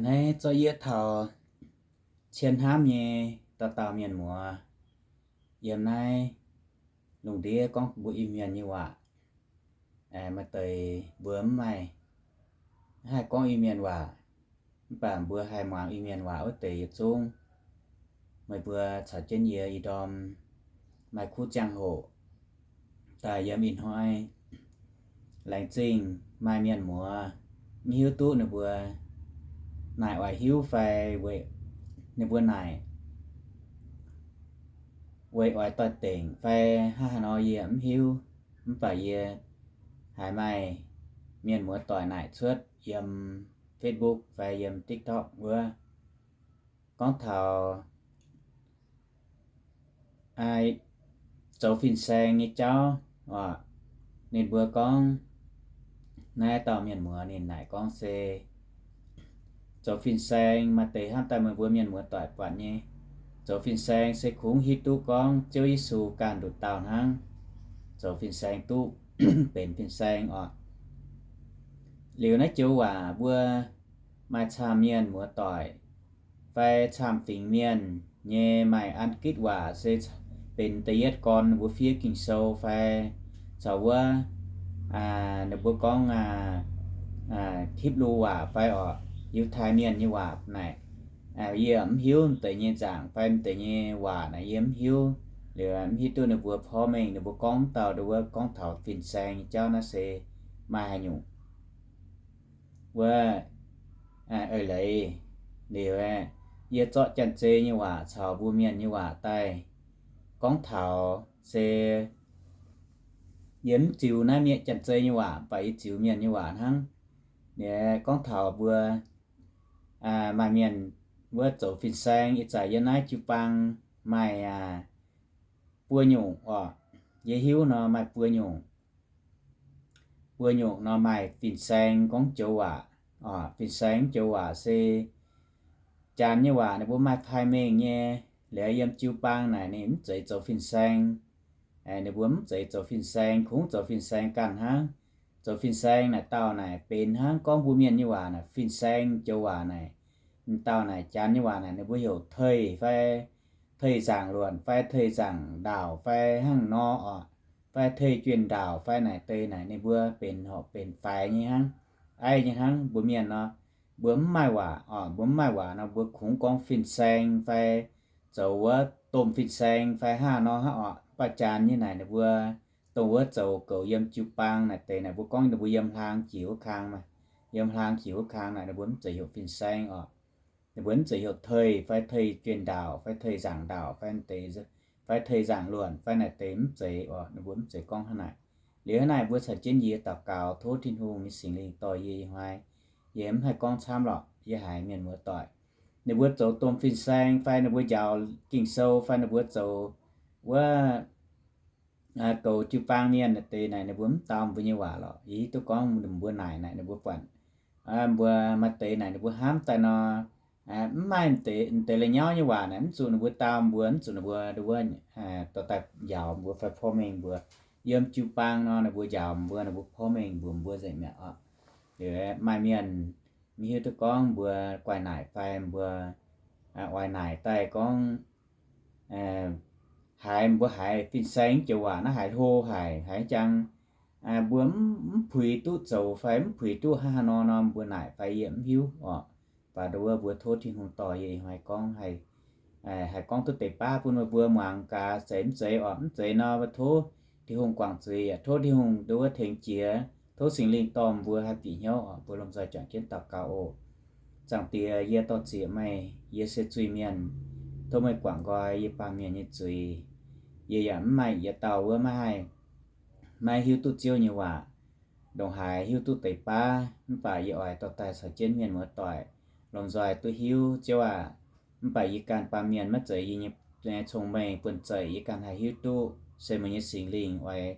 Naaiv zorqv yie taux cien hnamv nyei dauh dauh mienh muoz yiem naaiv lungh ndiev gorngv mbuo Iu-Mienh nyei waac. Maaih deix mbuo mv maaih, mv haih gorngv Iu-Mienh waac, mv baac mbuo haih muangx Iu-Mienh waac wuov deix yietc zungv. Meih mbuo caux jienv yie ih ndorm maaih kuv ziangh hoc daaih yiem ih hnoi. Laengz zingh maaih mienh muoz mv hiuv duqv ninh mbuo naaic oix hiuv fai weic ninh mbuo naaic weic oix doix-dengc fai hnangv haaix nor yie mv hiuv. Mv baac yie haiz maaih mienh muoz doic naaic cuotv yiem Facebook fai yiem TikTok wuov, gorngv taux zoux fin-saeng nyei jauv oc. Ninh mbuo gorngv, naaiv dauh mienh muoz ninh naaic gorngv se zoux fin-saeng maaih deix hnamv daaih meih mbuo mienh muoz doic buatc nyei. Zoux fin-saeng se kungx hiuv duqv gorngv Ziouv Yesu ganh nduqc dauh hnangv zoux fin-saeng duqv benx fin-saeng oc. Liuz naaiv joux waac mbuo maaih camv mienh muoz doic fai camv fingx mienh nyei maaih an gitv waac se benx da'yietv gorn mbuo fiev Ging-Sou fai caux wuov ninh mbuo gorngv Hipv^lu waac fai oc, Yiutai Mienh nyei waac naaic. Yie mv hiuv m'deix nyei nzaangc fai m'deix nyei waac naaic yie mv hiuv. Liuz mv hiuv duqv ninh mbuo porv mengh ninh mbuo gorngv dauh nduov gorngv taux fin-saeng nyei jauv naaiv se maaih haaix nyungc wuov eix leiz. Liuz yie zorqv janx-zei nyei waac caux mbuo mienh nyei waac daaih gorngv taux se yie mv ziux naaiv mienh janx-zei nyei waac, mv baac yie ziux mienh nyei waac hnangv. Liuz gorngv taux mbuo maaih mienh wuov zoux fin-saeng ih zanc yiem naaiv jiu-baang maaih buo nyungc oc. Yie hiuv nor maaih buo nyungc. Buo nyungc nor maaih fin-saeng gorngv joux waac. Fin-saeng joux waac se janx nyei waac ninh mbuo maaih pai mengh nyei. Liuz yiem jiu-baang naaic ninh mv zeiz zoux fin-saeng. Ninh mbuo mv zeiz zoux fin-saeng, kungx zoux fin-saeng ganh hnangv. Zoux fin-saeng naaic dauh naaic benx hnangv gorngv mbuo mienh nyei waac naaic fin-saeng joux waac naaic, dauh naaic janx nyei waac naaic ninh mbuo heuc teih fai teih nzaangc luonc fai teih nzaangc ndaauc fai hnangv nor oc, fai teih juonh ndaauc fai naaic deix naaic ninh mbuo benx horpc benx faix nyei hnangv, aiv nyei hnangv. Mbuo mienh nor, mbuo mv maaih waac oc, mbuo mv maaih waac nor mbuo kungx gorngv fin-saeng fai zoux wuov domh fin-saeng fai hnangv nor hnangv oc. Mv baac janx nyei naaic ninh mbuo dongh wuov zoux goux yiem jiu-baang naaic deix naaic mbuo gorngv ninh mbuo yiem hlaang jiex wuov kang maah. Yiem hlaang jiex wuov kang naaic ninh mbuo mv zeiz heuc fin-saeng oc. Ninh mbuo mv zeiz heuc teih fai teih juonh ndaauc fai teih nzaangc ndaauc fai deix, fai teih nzaangc luonc fai naaic deix mv zeiz oc. Ninh mbuo mv zeiz gorngv hnangv naaic. Liuz hnangv naaic mbuo caux jienv yie daux gaux tov Tin-Hungh nyei Singx Lingh dorh yie ih hnoi. Yie mv haih gorngv camv lorqc, yie haiz mienh muoz doic ninh mbuo zoux domh fin-saeng fai ninh mbuo njaaux Ging-Sou fai ninh mbuo zoux wuov goux jiu-baang mienh naaic deix naaic ninh mbuo mv dau mbuo nyei waac lorqc. Yie hiuv duqv gorngv mbuo naaic naaic ninh mbuo buatc mbuo maaih deix naaic ninh mbuo hnamv daaih nor, mv maaih deix, deix la'nyauv nyei waac naaic mv zuqc ninh mbuo dau mbuo, mv zuqc ninh mbuo nduov dorh daaih njaaux mbuo fai porv mengh mbuo. Yiem jiu-baang nor ninh mbuo njaaux mbuo, ninh mbuo porv mengh mbuox mbuo nzengc mi'aqv oc. Liuz maaih mienh mv hiuv duqv gorngv mbuo guai naaic fai mbuo oix naaic daaih gorngv haiz mbuo haiz fin-saeng joux waac naaiv haiz hlo haic, haiz jang mbuo mv puix duqv zoux fai mv puix duqv hnangv haaix nor nor mbuo naaic fai yie mv hiuv oc. Baac nduov mbuo tov Tin-Hungh dorh yie ih hnoi gorngv, haih gorngv duqv deix baav bun meih mbuo muangx gaax, zeiz mv zeiz oc. Mv zeiz nor mbuo tov Tin-Hungh guangc zuiz yaac tov Tin-Hungh nduov tengx jiex, tov Singx Lingh dorh mbuo haih bieqc hnyouv oc. Mbuo lomh nzoih juangc jienv daux gaux oc. Zaangc Diex, yie dorh zieqc meih, yie se zuiz-mienh. Tov meih guangc nqoi yie baamh mienh nyei zuiz. Yie yaac mv maaih yietc dauh wuov maiv haih, maiv hiuv duqv Ziouv nyei waac, ndongc haaix hiuv duqv deix baav, mv baac yie oix dorh daaih caux jienv mienh muoz-doic lomh nzoih duqv hiuv, Ziouv aac. Mv baac yie ganh baamh mienh maiv zeiz yie nyei cong-mengh buonv-zeic yie ganh haih hiuv duqv, se meih nyei Singx Lingh oix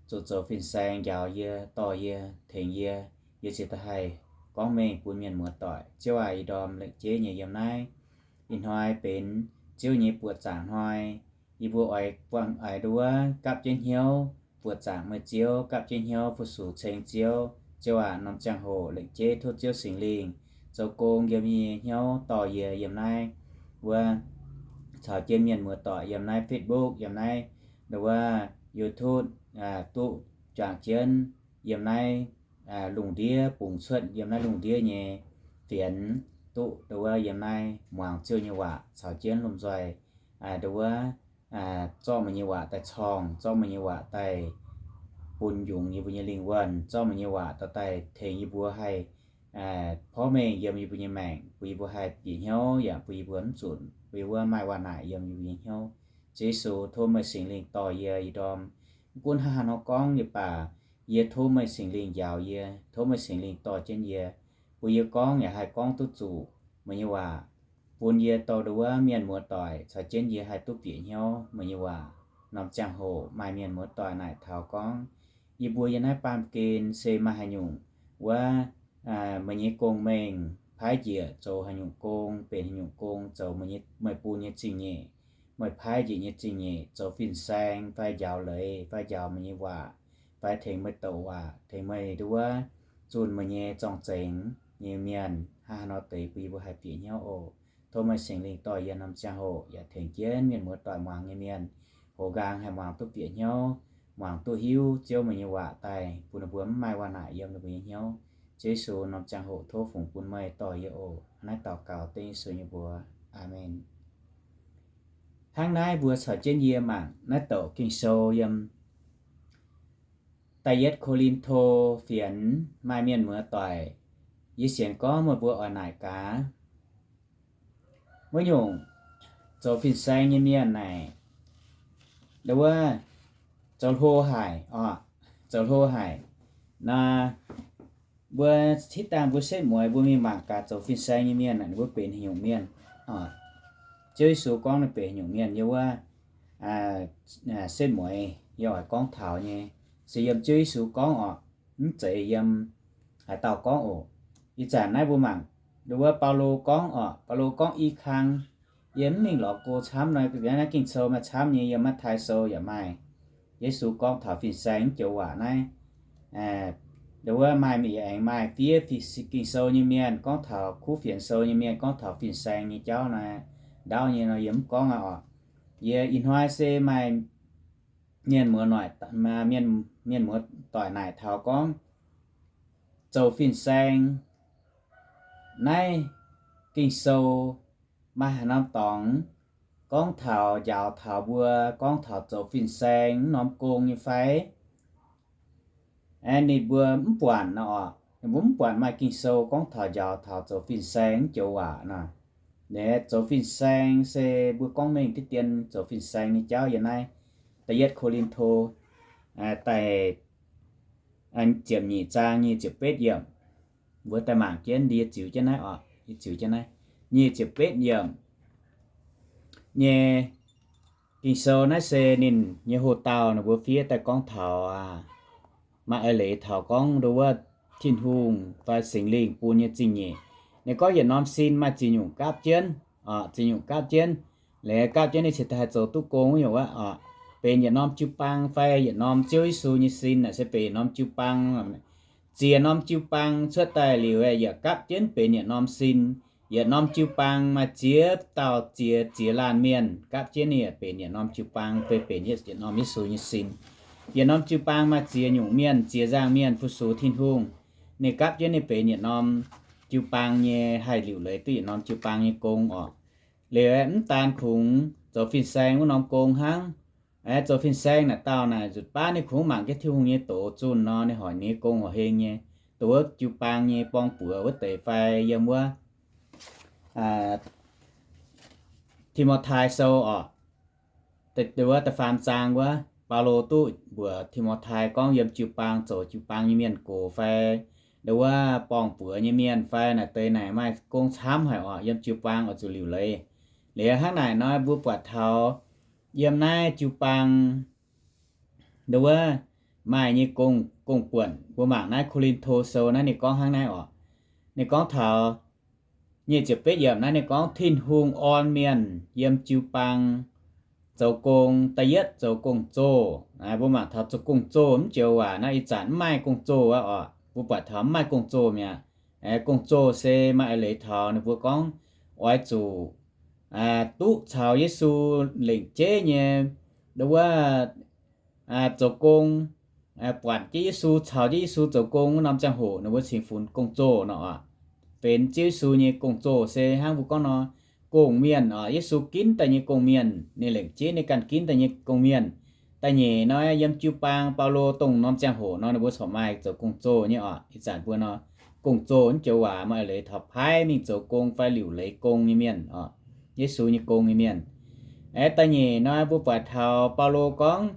zuqc zoux fin-saeng njaaux yie, dorh yie, tengx yie, yie ziouc da'haih gorngv mengh bun mienh muoz-doic. Ziouv aac, ih ndorm lengc jeiv nyei yiem naaiv, ih hnoi benx Ziouv nyei buoqc zaangc hnoi. Yie mbuo oix buangh, oix nduov gapv jienv hnyouv buoqc zaangc meih Ziouv, gapv jienv hnyouv fu-sux ceng Ziouv. Ziouv aac, norm ziangh hoc lengc jeiv tov Ziouv Singx Lingh zoux gong yiem yie nyei hnyouv dorh yie yiem naaiv wuov caux jienv mienh muoz-doic yiem naaiv Facebook, yiem naaiv nduov wuov YouTube, duqv juangc jienv yiem naaiv lungh ndiev bungx cuotv yiem naaiv lungh ndiev nyei fienx, duqv nduov wuov yiem naaiv muangx Ziouv nyei waac caux jienv lomh nzoih nduov wuov zorqv meih nyei waac daaih corng, zorqv meih nyei waac daaih bun yungz yie mbuo nyei lingh wuonh, zorqv meih nyei waac daaih tengx yie mbuo haih porv mengh yiem yie mbuo nyei maengc, bun yie mbuo haih bieqc hnyouv yaac bun yie mbuo mv zunc bun yie mbuo maaih waac-naaic yiem yie mbuo nyei hnyouv. Ziouv Yesu, tov meih Singx Lingh dorh yie ih ndorm, mv gunv haaix haaix nor gorngv yie baac, yie tov meih Singx Lingh njaaux yie, tov meih Singx Lingh dorh jienv yie, bun yie gorngv yaac haih gorngv duqv zuqc meih nyei waac, bun yie dorh nduov wuov mienh muoz-doic caux jienv yie haih duqv bieqc hnyouv meih nyei waac. Norm ziangh hoc maaih mienh muoz-doic naaic taux gorngv, yie mbuo yiem naaiv baamh gen se maaih haaix nyungc wuov meih nyei gong-mengh paaiv njiec zoux haaix nyungc gong, benx haaix nyungc gong, zoux meih bun nyei zingh nyeic, meih paaiv njiec nyei zingh nyeic, zoux fin-saeng fai njaaux leiz fai njaaux meih nyei waac, fai tengx meih douc waac, tengx meih nduov wuov zunh meih nyei zorng-zengx nyei mienh, haaix haaix nor deix bun yie mbuo haih bieqc hnyouv oc. Tov meih Singx Lingh dorh yie norm ziangh hoc yaac tengx jienv mienh muoz-doic muangx nyei mienh, hoz nqaang haih muangx duqv bieqc hnyouv, muangx duqv hiuv Ziouv meih nyei waac daaih, bun ninh mbuo mv maaih waac-naaic yiem ninh mbuo nyei hnyouv. Ziouv Yesu, norm ziangh hoc tov fungx bun meih dorh yie oc. Naaiv daux gaux dengv Yesu nyei mbuox. Aamen. Hnangv naaiv mbuo caux jienv yie mangc naaiv douc Ging-Sou yiem da'yietv Ko^lin^to fienx. Maaih mienh muoz-doic, yie sienx gorngv meih mbuo oix naaic gaax. Wuov nyungc zoux fin-saeng nyei mienh naaic, nduov wuov zoux hlo haic oc, zoux hlo haic. Naaiv mbuo hitv dangh mbuo setv mueiz mbuo mingh mangc gaax zoux fin-saeng nyei mienh naaic ninh mbuo benx haaix nyungc mienh. Ziouv Yesu gorngv ninh benx haaix nyungc mienh yiem wuov setv mueiz yie oix gorngv taux nyei, se yiem Ziouv Yesu gorngv oc, mv zeiz yiem haaix dauh gorngv oc. Ih zanc naaiv mbuo mangc nduov wuov Baulo gorngv oc, Baulo gorngv i kang, yie mv mingh lorz go camv nor, naaiv Ging-Sou maaih camv nyei, yiem Matv^tai Sou yaac maaih. Yesu gorngv taux fin-saeng joux waac naaiv, nduov wuov maaih, yaac aengx maaih fiev Ging-Sou nyei mienh gorngv taux, kuv fienx sou nyei mienh gorngv taux fin-saeng nyei jauv naaiv, ndaauv nyei nor yie mv gorngv aqv oc. Yie ih hnoi se maaih mienh muoz-noic, mienh muoz-doic naaic taux gorngv zoux fin-saeng naaiv Ging-Sou maaih haaix norm dorngx gorngv taux njaaux taux mbuo, gorngv taux zoux fin-saeng norm gong nyei fai? Ninh mbuo mv buatc nor oc, ninh mbuo mv buatc maaih Ging-Sou gorngv taux njaaux taux zoux fin-saeng joux waac nor. Zoux fin-saeng se mbuo gorngv mengh diqv dien zoux fin-saeng nyei jauv yiem naaiv da'yietv Ko^lin^to da'nyeic ziepc nyeic zaang nyic ziepc betv yiemc. Mbuo daaih mangc jienv, yie ziux jienv naaiv oc, yie ziux jienv naaiv nyic ziepc betv yiemc nyei Ging-Sou. Naaiv se ninh nyei hoc-dauh ninh mbuo fiev daaih gorngv taux, maaih eix leiz taux gorngv nduov wuov Tin-Hungh fai Singx Lingh bun nyei zingh nyeic. Ninh gorngv yietc norm sin maaih ziex nyungc gapv jienv, ziex nyungc gapv jienv. Liuz gapv jienv ninh cingx daaih haih zoux duqv gong wuov nyungc wuov oc. Benx yietc norm jiu-baang fai yietc norm Ziouv Yesu nyei sin naaic se benx yietc norm jiu-baang. Ziex norm jiu-baang cuotv daaih liuz, yaac gapv jienv benx yietc norm sin. Yietc norm jiu-baang maaih ziex dauh ziex, ziex laanh mienh gapv jienv ninh yaac benx yietc norm jiu-baang, fai benx yietc norm Yesu nyei sin. Yietc norm jiu-baang maaih ziex nyungc mienh, ziex nzangc mienh fu-sux Tin-Hungh. Ninh gapv jienv ninh benx yietc norm jiu-baang nyei, haih liuc leiz duqv yietc norm jiu-baang nyei gong oc. Liuz mv daan kungx zoux fin-saeng wuov norm gong hnangv. Zoux fin-saeng naaic dauh naaic nzutc baav ninh kungx mangc jienv Tin-Hungh nyei doz zunh nor, ninh hoic ninh nyei gong horqc heng nyei, dongh wuov jiu-baang nyei borng-buoz wuov deix fai yiem wuov Ti^mo^tai Sou oc, wuov da'faam zaang wuov, Baulo duqv mbuox Ti^mo^tai gorngv yiem jiu-baang zoux jiu-baang nyei mienh gox fai nduov wuov borng-buoz nyei mienh fai naaic deix naaic maaih gong camv haic oc, yiem jiu-baang oix zuqc liuc leiz. Liuz hnangv naaic nor mbuo buatc taux yiem naaiv jiu-baang nduov wuov maaih nyei gong, gong-buonc. Mbuo mangc naaiv Ko^lin^to Sou naaiv ninh gorngv hnangv naaiv oc. Ninh gorngv taux nyic ziepc betv yiemc naaiv ninh gorngv Tin-Hungh orn mienh yiem jiu-baang zoux gong. Da'yietv zoux gong-zoh. Mbuo mangc taux zoux gong-zoh mv joux waac naaiv ih zanc mv maaih gong-zoh aqv oc. Mbuo buatc taux mv maaih gong-zoh mi'aqv. Gong-zoh se maaih eix leiz taux ninh mbuo gorngv oix zuqc duqv caux Yesu lengc jeiv nyei, nduov wuov, zoux gong, buatc jienv Yesu, caux jienv Yesu zoux gong wuov norm ziangh hoc ninh mbuo cingx funx gong-zoh nor oc. Benx Ziouv Yesu nyei gong-zoh se hnangv mbuo gorngv nor, gong-mienh oc, Yesu ginv daaih nyei gong-mienh, ninh lengc jeiv ninh ganh ginv daaih nyei gong-mienh. Da'nyeic nor, yiem jiu-baang Baulo dongh norm ziangh hoc nor ninh mbuo corc maaih zoux gong-zoh nyei oc. Ih zanc mbuo nor, gong-zoh naaiv joux waac maaih eix leiz taux paaiv mingh zoux gong fai liuc leiz gong nyei mienh oc, Yesu nyei gong nyei mienh. Aeqv, da'nyeic nor mbuo buatc taux Baulo gorngv,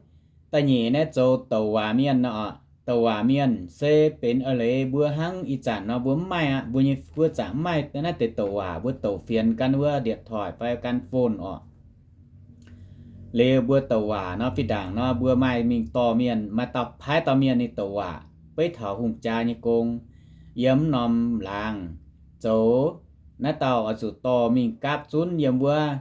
da'nyeic naaiv zoux douc waac mienh nor oc. Douc waac mienh se benx eix leiz mbuo hnangv ih zanc nor mbuo mv maaih aqv, mbuo nyei, mbuo zangc mv maaih naaiv deix douc waac, mbuo douc fienx gan wuov điện thoại fai gan phone oc. Liuz mbuo douc waac nor, fih ndaangc nor mbuo maaih mingh dorh mienh, maaih dauh paaiv dauh mienh ninh douc waac beiv taux hungh jaa nyei gong, yiem norm laangz zoux, naaiv dauh oix zuqc dorh mingh gapv zunv yiem wuov,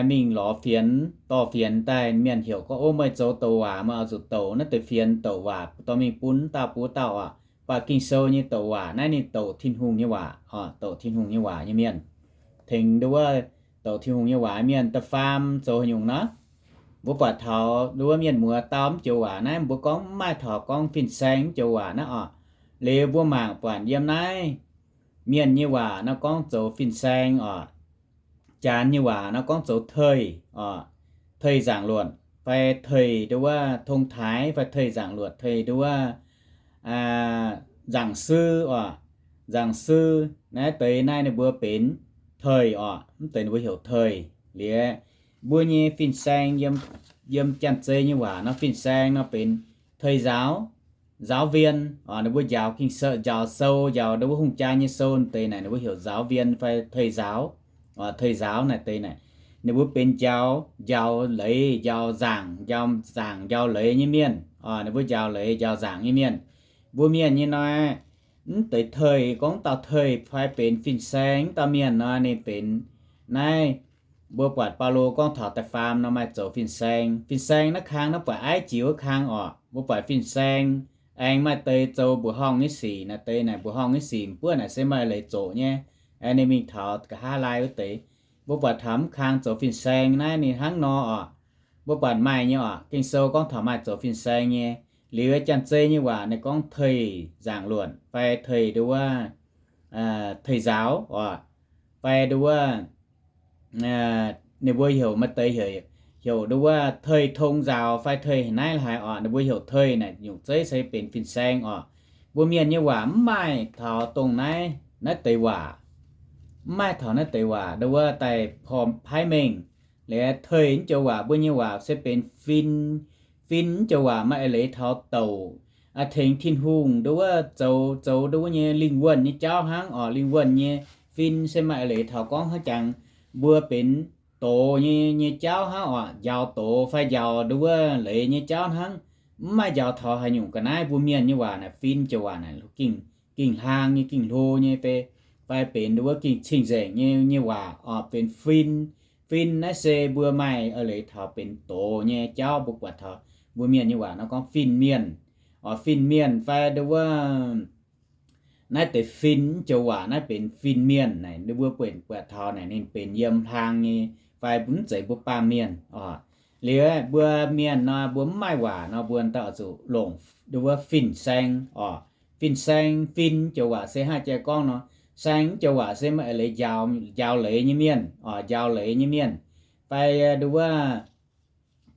mingh lorz fienx, dorh fienx daaih mienh heuc gorngv, O, meih zoux douc waac, meih oix zuqc douc naaiv deix fienx douc waac dorh mingh bun dauh bun dauh oc. Mv baac Ging-Sou nyei douc waac naaiv ninh douc Tin-Hungh nyei waac oc, douc Tin-Hungh nyei waac nyei mienh. Tengx nduov wuov douc Tin-Hungh nyei waac mienh da'faam zoux haaix nyungc nor, mbuo buatc taux nduov wuov mienh muoz dau mv joux waac naaiv mbuo gorngv mv maaih taux gorngv fin-saeng mv joux waac naaiv oc. Liuz mbuo mangc buatc yiem naaiv mienh nyei waac nor gorngv zoux fin-saeng oc. Janx nyei waac nor gorngv zoux thầy oc, thầy giảng luật fai thầy nduov wuov thông thái fai thầy giảng luật, thầy nduov wuov giảng sư oc, giảng sư. Naaiv deix naaiv ninh mbuo benx thầy oc, mv deix ninh mbuo heuc thầy. Liuz mbuo nyei fin-saeng, yiem Janx-Zei nyei waac nor fin-saeng nor benx thầy giáo, giáo viên oc, ninh mbuo njaaux Ging-Sou, njaaux sou, njaaux nduov wuov hungh jaa nyei sou deix naaic ninh mbuo heuc giáo viên fai thầy giáo oc, thầy giáo naaiv deix naaic ninh mbuo benx njaaux, njaaux leiz, njaaux zaangc, njaaux zaangc njaaux leiz nyei mienh oc, ninh mbuo njaaux leiz njaaux zaangc nyei mienh. Mbuo mienh nyei nor, mv deix thầy gorngv dauh thầy fai benx fin-saeng dauh mienh nor ninh benx naaiv mbuo buatc Baulo gorngv taux da'faam nor maaih zoux fin-saeng. Fin-saeng naaiv kang naaiv buatc Aiv Jiex wuov kang oc. Mbuo buatc fin-saeng aengx maaih deix zoux mbuoqc horngh nyei sic naaiv deix naaic, mbuoqc horngh nyei sic mbuov naaic se maaih leiz zoqc nyei. Aengx ninh mingh taux nqa'haav laai wuov deix, mbuo buatc taux mv kang zoux fin-saeng naaiv ninh hnangv nor oc. Mbuo buatc maaih nyei oc, Ging-Sou gorngv taux maaih zoux fin-saeng nyei. Liuz Janx-Zei nyei waac ninh gorngv thầy giảng luật fai thầy nduov wuov thầy giáo oc, fai nduov wuov ninh mbuo heuc maaih deix heuc, heuc nduov wuov thầy thông giáo fai thầy haaix naaiv laaix oc, ninh mbuo heuc thầy naaic nyungc zeiv se benx fin-saeng oc. Mbuo mienh nyei waac mv maaih taux dongh naaiv, naaiv deix waac, mv maaih taux naaiv deix waac nduov wuov daaih paaiv mengh. Liuz thầy mv joux waac, mbuo nyei waac se benx fin, fin mv joux waac maaih eix leiz taux douc, tengx Tin-Hungh nduov wuov zoux, zoux nduov wuov nyei lingh wuonh nyei jauv hnangv oc. Lingh wuonh nyei fin se maaih eix leiz taux gorngv hnangv jangx mbuo benx doz nyei, nyei jauv hnangv oc, njaaux doz fai njaaux nduov wuov leiz nyei jauv hnangv. Mv maaih njaaux taux haaix nyungc ga'naaiv. Mbuo mienh nyei waac naaic fin joux waac naaic gingh, gingh hlang nyei, gingh hlo nyei, fai benx nduov wuov gingh cing-nzengc nyei, nyei waac oc, benx fin. Fin naaiv se mbuo maaih eix leiz taux benx doz nyei jauv. Mbuo buatc taux mbuo mienh nyei waac nor gorngv fin-mienh oc, fin-mienh fai nduov wuov naaiv deix fin mv joux waac naaiv benx fin-mienh naaic, ninh mbuo buatc, buatc taux naaic ninh benx yiem hlang nyei fai mv zeiz mbuo baamh mienh oc. Liuz mbuo mienh nor mbuo mv maaih waac nor mbuo daaih oix zuqc longc nduov wuov fin-saeng oc. Fin-saeng, fin joux waac se hnangv jai gorngv nor, saeng mv joux waac se maaih eix leiz njaaux, njaaux leiz nyei mienh oc, njaaux leiz nyei mienh fai nduov wuov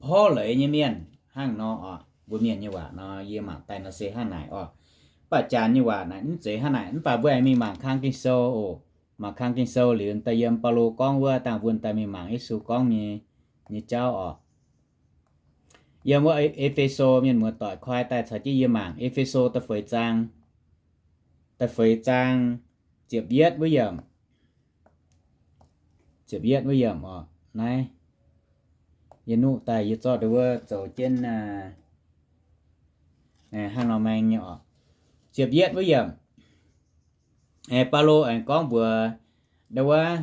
porv leiz nyei mienh hnangv nor oc. Mbuo mienh nyei waac nor yie mangc daaih nor se hnangv naaic oc. Mv baac Janx nyei waac naaic mv zeiz hnangv naaic. Mv baac mbuo aengx mingh mangc kang Ging-Sou oc. Mangc kang Ging-Sou liuz daaih yiem Baulo gorngv wuov dangh mbuo daaih mingh mangc Yesu gorngv nyei, nyei jauv oc. Yiem wuov E^fe^so, mienh muoz-doic koi daaih caux jienv yie mangc E^fe^so da'feix zaang, da'feix zaang, ziepc yietv wuov yiemc, ziepc yietv wuov yiemc oc. Naaiv yie nuqv daaih yie zorqv nduov wuov zoux jienv hnangv nor maeng nyei oc. Ziepc yietv wuov yiemc, Baulo aengx gorngv mbuox nduov wuov,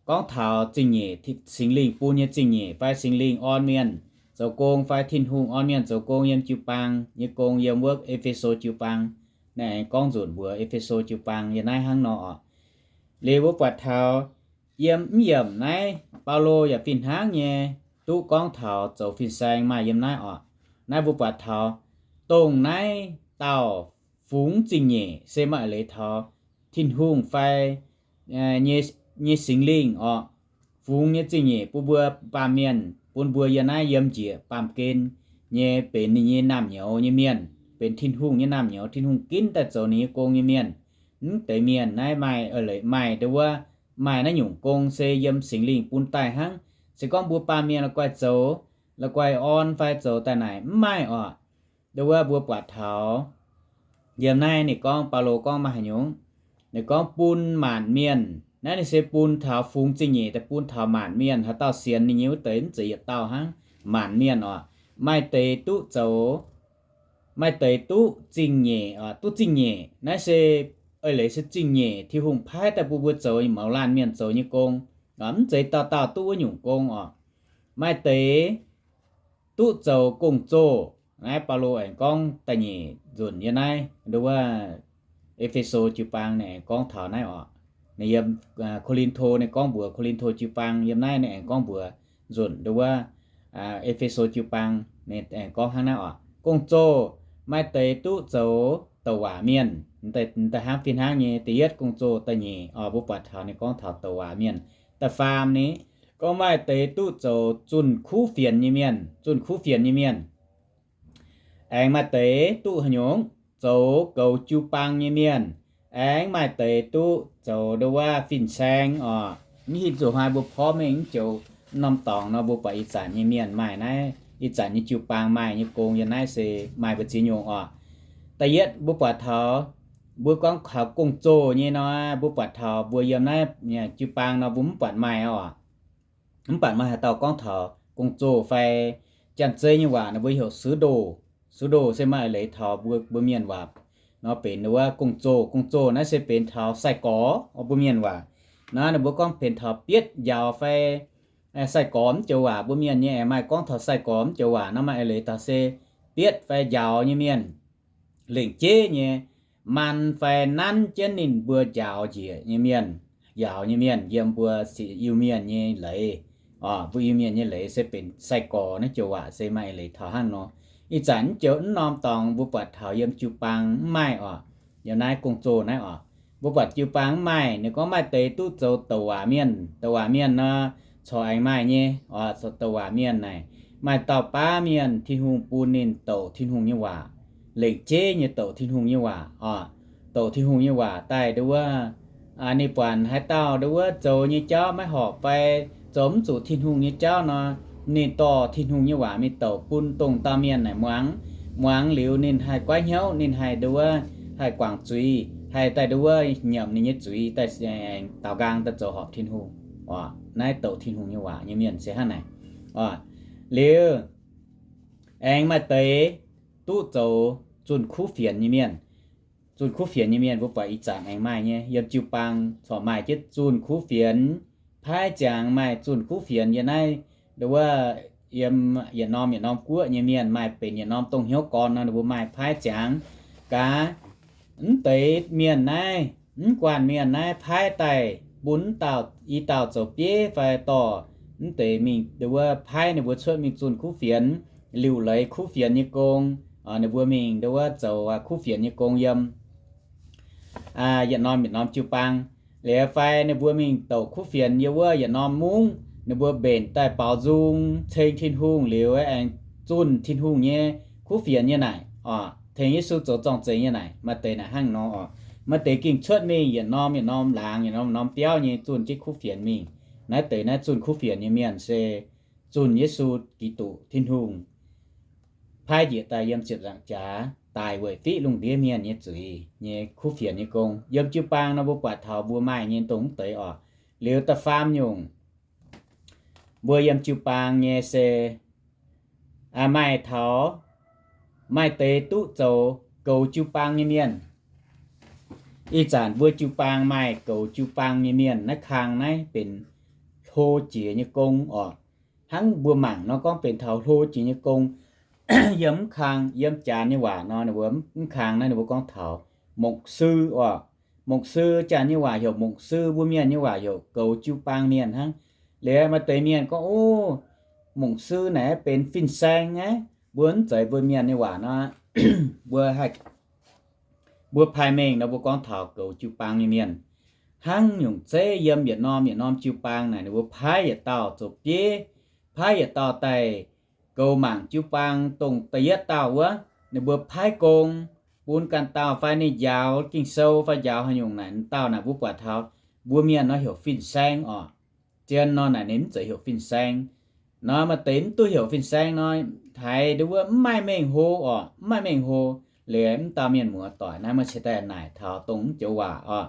gorngv taux zingh nyeic, Singx Lingh bun nyei zingh nyeic fai Singx Lingh orn mienh zoux gong fai Tin-Hungh orn mienh zoux gong yiem jiu-baang nyei gong yiem wuov E^fe^so jiu-baang. naaiv aengx gorngv nzunc mbuox E^fe^so jiu-baang yiem naaiv hnangv nor oc. Liuz mbuo buatc taux yiem mv yiemc naaiv Baulo yaac fih hnangv nyei duqv gorngv taux zoux fin-saeng maaih yiem naaiv oc. Naaiv mbuo buatc taux dongh naaiv dauh fungx zingh nyeic se maaih eix leiz taux Tin-Hungh fai nyei, nyei Singx Lingh oc. Fungx nyei zingh nyeic bun mbuo baamh mienh, bun mbuo yiem naaiv yiem njiec baamh gen nyei benx ninh nyei naamh nyouz nyei mienh, benx Tin-Hungh nyei naamh nyouz. Tin-Hungh ginv daaih zoux ninh nyei gong nyei mienh. Mv deix mienh naaiv maaih eix leiz maaih ndo wuov, maaih naaiv nyungc gong se yiem Singx Lingh bun daaih hnangv. Se gorngv mbuo baamh mienh la'guaih zoux, la'guaih orn fai zoux daaih naaic mv maaih oc. Ndo wuov mbuo buatc taux yiem naaiv ninh gorngv, Baulo gorngv maaih haaix nyungc, ninh gorngv bun maanc mienh. Naaiv ninh se bun taux fungx zingh nyeic daaih bun taux maanc mienh. Haaix dauh sienx ninh nyei wuov deix mv zeiz yietc dauh hnangv, maanc mienh oc. Maaih deix duqv zoux, maaih deix duqv zingh nyeic oc, duqv zingh nyeic. Naaiv se eix leiz se zingh nyeic Tin-Hungh paaiv daaih bun mbuo zoux mouz laanh mienh zoux nyei gong. Mv zeiz dauh dauh duqv wuov nyungc gong oc. Maaih deix duqv zoux gong-zoh. Naaiv Baulo aengx gorngv da'nyeic nzunc yiem naaiv ndo wuov E^fe^so jiu-baang ninh aengx gorngv taux naaiv oc. Ninh yiem Ko^lin^to ninh gorngv mbuox Ko^lin^to jiu-baang, yiem naaiv ninh aengx gorngv mbuox nzunc ndo wuov E^fe^so jiu-baang ninh aengx gorngv hnangv naaiv oc. Gong-zoh, maaih deix duqv zoux douc waac mienh. Da'hnangv fih hnangv nyei, da'yietv gong-zoh, da'nyeic oc, mbuo buatc taux ninh gorngv taux douc waac mienh. Da'faam ni, gorngv maaih deix duqv zoux zunh kuv fienx nyei mienh, zunh kuv fienx nyei mienh. Aengx maaih deix duqv haaix nyungc, zoux goux jiu-baang nyei mienh. Aengx maaih deix duqv zoux ndo wuov fin-saeng oc. Mv hinh zuqc haaix mbuo porv mengh mv joux norm dorngx nor, mbuo buatc ih zanc nyei mienh maaih naaiv, ih zanc nyei jiu-baang maaih nyei gong yiem naaiv se maaih mbu'ziex nyungc oc. Da'yietv mbuo buatc taux, mbuo gorngv taux gong-zoh nyei nor, mbuo buatc taux mbuo yiem naaiv jiu-baang nor mbuo mv buatc maaih oc. Mv baac maaih haaix dauh gorngv taux gong-zoh fai Janx-Zei nyei waac ninh mbuo heuc sứ đồ. Sứ đồ se maaih eix leiz taux mbuo, mbuo Mienh waac nor benx ndo wuov gong-zoh. Gong-zoh naaiv se benx taux sai-gorx oc, mbuo Mienh waac. Naaiv ninh mbuo gorngv benx taux bietv, njaaux fai sai-gorx mv joux waac. Mbuo Mienh nyei aengx maaih gorngv taux sai-gorx mv joux waac nor maaih eix leiz taux se bietv fai njaaux nyei mienh. Lengc jeiv nyei maan fai nanv jienv ninh mbuo njaaux njiec nyei mienh, njaaux nyei mienh yiem mbuo Iu-Mienh nyei leiz. Mbuo Iu-Mienh nyei leiz se benx sai-gorx naaiv joux waac se maaih eix leiz taux hnangv nor. Ih zanc mv joux mv norm dorngx mbuo buatc taux yiem jiu-baang mv maaih oc. Yiem naaiv gong-zoh naaiv oc, mbuo buatc jiu-baang mv maaih. Ninh gorngv maaih deix duqv zoux douc waac mienh. Douc waac mienh nor, corc aengx maaih nyei oc. Douc waac mienh naaic, maaih dauh baav mienh Tin-Hungh bun ninh douc Tin-Hungh nyei waac, lengc jeiv nyei douc Tin-Hungh nyei waac oc. Douc Tin-Hungh nyei waac daaih ndo wuov, ninh buatc haaix dauh ndo wuov zoux nyei jauv maiv horpc fai zoux mv zuqc Tin-Hungh nyei jauv nor, ninh dorh Tin-Hungh nyei waac mingh douc bun dongh dauh mienh naaic muangx. Muangx liuz ninh haih goiv hnyouv, ninh haih ndo wuov, haih guangc zuiz, haih daaih ndo wuov nyiemc ninh nyei zuiz daaih, aengx daaux nqaang daaih zoux horpc Tin-Hungh oc. Naaiv douc Tin-Hungh nyei waac nyei mienh se hnangv naaic oc. Liuz aengx maaih deix duqv zoux zunh kuv fienx nyei mienh. Zunh kuv fienx nyei mienh mbuo buatc ih zanc aengx maaih nyei. Yiem jiu-baang corc maaih jienv zunh kuv fienx. Paaiv ziangx maaih zunh kuv fienx yiem naaiv, ndo wuov, yiem yietc norm yietc norm guoqv nyei mienh maaih benx yietc norm dongh hnyouv gorn nor, ninh mbuo maaih paaiv ziangx. Gaax, mv deix mienh naaiv, mv guanh mienh naaiv paaiv daaih bun dauh, i dauh zoux bieiv fai dorh mv deix mingh ndo wuov paaiv ninh mbuo cuotv mingh zunh kuv fienx, liuc leiz kuv fienx nyei gong. Ninh mbuo mingh ndo wuov zoux kuv fienx nyei gong yiem yietc norm yietc norm jiu-baang. Liuz fai ninh mbuo mingh douc kuv fienx yiem wuov yietc norm mungv, ninh mbuo mbenc daaih baaux nzung ceng Tin-Hungh liuz aengx zunh Tin-Hungh nyei kuv fienx nyei naaic oc, tengx Yesu zoux zorng-zengx nyei naaic. Maaih deix naaic hnangv nor oc. Maaih deix gengh cuotv mingh yietc norm yietc norm laangz, yietc norm norm biauv nyei zunh jienv kuv fienx mingh. Naaiv deix naaiv zunh kuv fienx nyei mienh se zunh Yesu Giduc, Tin-Hungh paaiv njiec daaih yiem ziepc nzaangc jaax daic weic fiqv lungh ndiev mienh nyei zuiz nyei kuv fienx nyei gong. Yiem jiu-baang nor mbuo buatc taux mbuo maaih nyei dongh mv deix oc. Liuz da'faam nyungc, mbuo yiem jiu-baang nyei se maaih taux, maaih deix duqv zoux goux jiu-baang nyei mienh. Ih zanc mbuo jiu-baang maaih goux jiu-baang nyei mienh. Naaiv kang naaiv benx hlo jiex nyei gong oc. Hnangv mbuo mangc nor gorngv benx taux hlo jiex nyei gong. Yiem mv kang, yiem Janx nyei waac nor ninh mbuo mv kang naaiv ninh mbuo gorngv taux 牧师 oc. 牧师 Janx nyei waac heuc 牧师, mbuo Mienh nyei waac heuc goux jiu-baang mienh hnangv. Liuz maaih deix mienh gorngv, Ov, 牧师 naaic benx fin-saeng aqv. Mbuo mv zeiz, mbuo Mienh nyei waac nor, mbuo haih, mbuo paaiv mengh nor mbuo gorngv taux goux jiu-baang nyei mienh. Hnangv nyungc zeiv yiem yietc norm yietc norm jiu-baang naaic ninh mbuo paaiv yietc dauh zoux bieiv, paaiv yietc dauh daaih goux mangc jiu-baang dongh da'yietv dauh wuov, ninh mbuo paaiv gong bun ganh dauh fai ninh njaaux Ging-Sou fai njaaux haaix nyungc naaic, dauh naaic mbuo buatc taux mbuo Mienh nor heuc fin-saeng oc. Zien nor naaic ninh mv zeiz heuc fin-saeng. Nor maaih deix mv duqv heuc fin-saeng nor, haiz nduov wuov mv maaih mengh hlo oc, mv maaih mengh hlo. Liuz mv dauh mienh muoz doic naaiv maiv ciex daaih naaic taux dongh mv joux waac oc.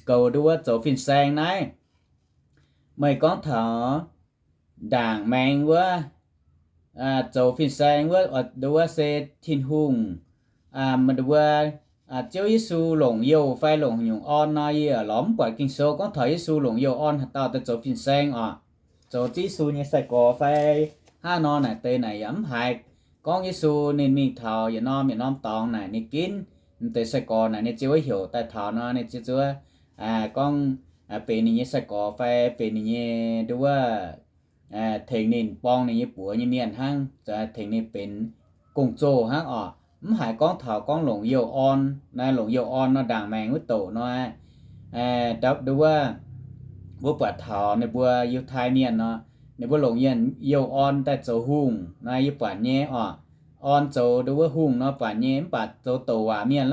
Goux nduov wuov zoux fin-saeng naaiv, meih gorngv taux ndaangc maengx wuov, zoux fin-saeng wuov, nduov wuov se Tin-Hungh, nduov wuov, Ziouv Yesu longc youh fai longc nyungc orn nor, yie lorz mv buatc Ging-Sou gorngv taux Yesu longc youh orn haaix dauh daaih zoux fin-saeng oc. Zoux Ziouv Yesu nyei sai-gorx fai hnangv nor naaic deix naaic yaac mv haiz gorngv Yesu ninh mingh taux yietc norm yietc norm dorngx naaic ninh ginv m'deix sai-gorx naaic ninh ziouc heuc daaih taux nor ninh ziouc zuov gorngv benx ninh nyei sai-gorx fai benx ninh nyei nduov wuov, tengx ninh borng ninh nyei buoz nyei mienh hnangv, tengx ninh benx gong-zoh hnangv oc. Mv haiz gorngv taux gorngv longc youh orn. Naaiv longc youh orn nor ndaangc maengx wuov douc nor, nduov wuov, mbuo buatc taux ninh mbuo Yiutai Mienh nor, ninh mbuo longc youh orn daaih zoux hungh nor yie buatc nyei oc. Orn zoux nduov wuov hungh nor buatc nyei, mv baac zoux douc waac mienh